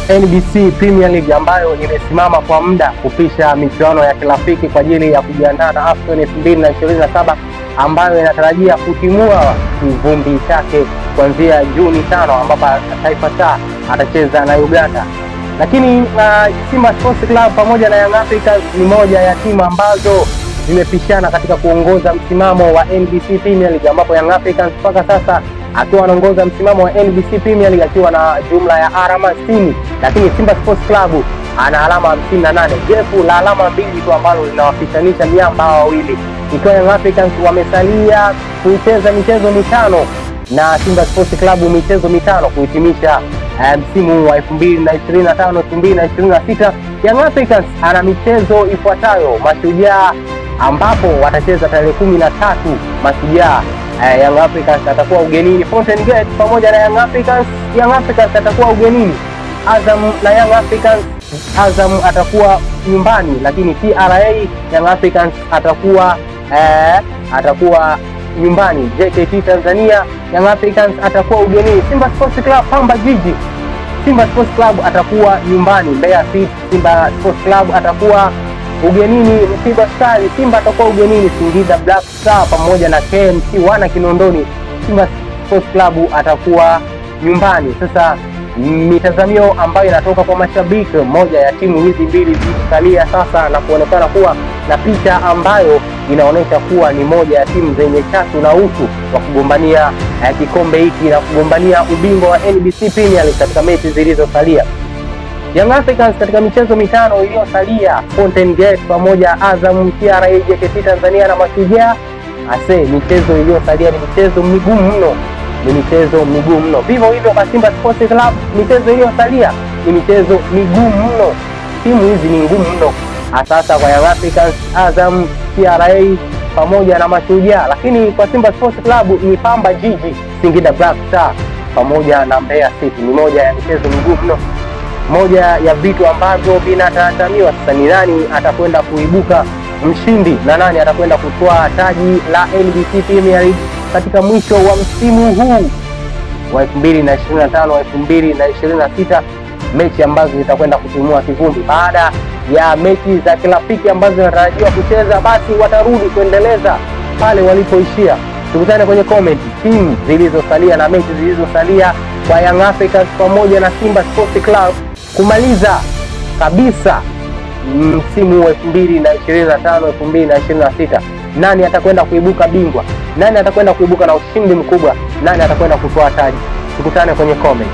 NBC Premier League ambayo imesimama kwa muda kupisha michuano ya kirafiki kwa ajili ya kujiandaa na AFCON 2027 ambayo inatarajia kutimua kivumbi chake kuanzia Juni 5 ambapo Taifa Star atacheza na Uganda. Lakini Simba Sports Club pamoja na Young Africans ni moja ya timu ambazo zimepishana katika kuongoza msimamo wa NBC Premier League, ambapo Young Africans mpaka sasa akiwa anaongoza msimamo wa NBC Premier League akiwa na jumla ya alama 60, lakini Simba Sports Club ana alama 58, gap la alama 2 tu ambalo linawapishanisha miamba hawa wawili, ikiwa Young Africans wamesalia kuicheza michezo 5 na Simba Sports Club michezo 5 kuhitimisha msimu wa 2025 2026. Young Africans ana michezo ifuatayo: Mashujaa ambapo watacheza tarehe 13 Mashujaa. Young Africans atakuwa ugenini Fountain Gate pamoja na Young Africans. Young Africans atakuwa ugenini Azam na Young Africans, Azam atakuwa nyumbani, lakini TRA Young Africans atakuwa nyumbani. JKT Tanzania Young Africans atakuwa ugenini. Simba Sports Club Pamba Jiji, Simba Sports Club atakuwa nyumbani. Mbeya City Simba Sports Club atakuwa ugenini. Mtibwa Sukari Simba atakuwa ugenini. Singida Black Star pamoja na KMC wana Kinondoni, Simba Sports Club atakuwa nyumbani. Sasa mitazamio ambayo inatoka kwa mashabiki, moja ya timu hizi mbili zilizosalia sasa na kuonekana kuwa na picha ambayo inaonyesha kuwa ni moja ya timu zenye chachu na utu wa kugombania kikombe hiki na kugombania ubingwa wa NBC Premier League katika mechi zilizosalia. Young Africans katika michezo 5 iliyosalia, Fountain Gate pamoja Azam, TRA, JKT Tanzania na Mashujaa, ase michezo iliyosalia ni michezo migumu mno, ni michezo migumu mno. Vivyo hivyo kwa Simba Sports Club, michezo iliyosalia ni michezo migumu mno. Timu hizi ni ngumu mno, sasa kwa Young Africans, Azam, TRA pamoja na Mashujaa, lakini kwa Simba Sports Club ni Pamba Jiji, Singida Black Star pamoja na Mbeya City. Ni moja ya michezo migumu mno, moja ya vitu ambavyo vinatazamiwa sasa ni nani atakwenda kuibuka mshindi na nani atakwenda kutwaa taji la NBC Premier League katika mwisho wa msimu huu wa 2025 2026, mechi ambazo zitakwenda kutimua kivumbi. Baada ya mechi za kirafiki ambazo zinatarajiwa kucheza, basi watarudi kuendeleza pale walipoishia. Tukutane kwenye comment, timu zilizosalia na mechi zilizosalia kwa Young Africans pamoja na Simba Sports Club kumaliza kabisa msimu wa 2025 2026. Nani atakwenda kuibuka bingwa? Nani atakwenda kuibuka na ushindi mkubwa? Nani atakwenda kutoa taji? Tukutane kwenye comment.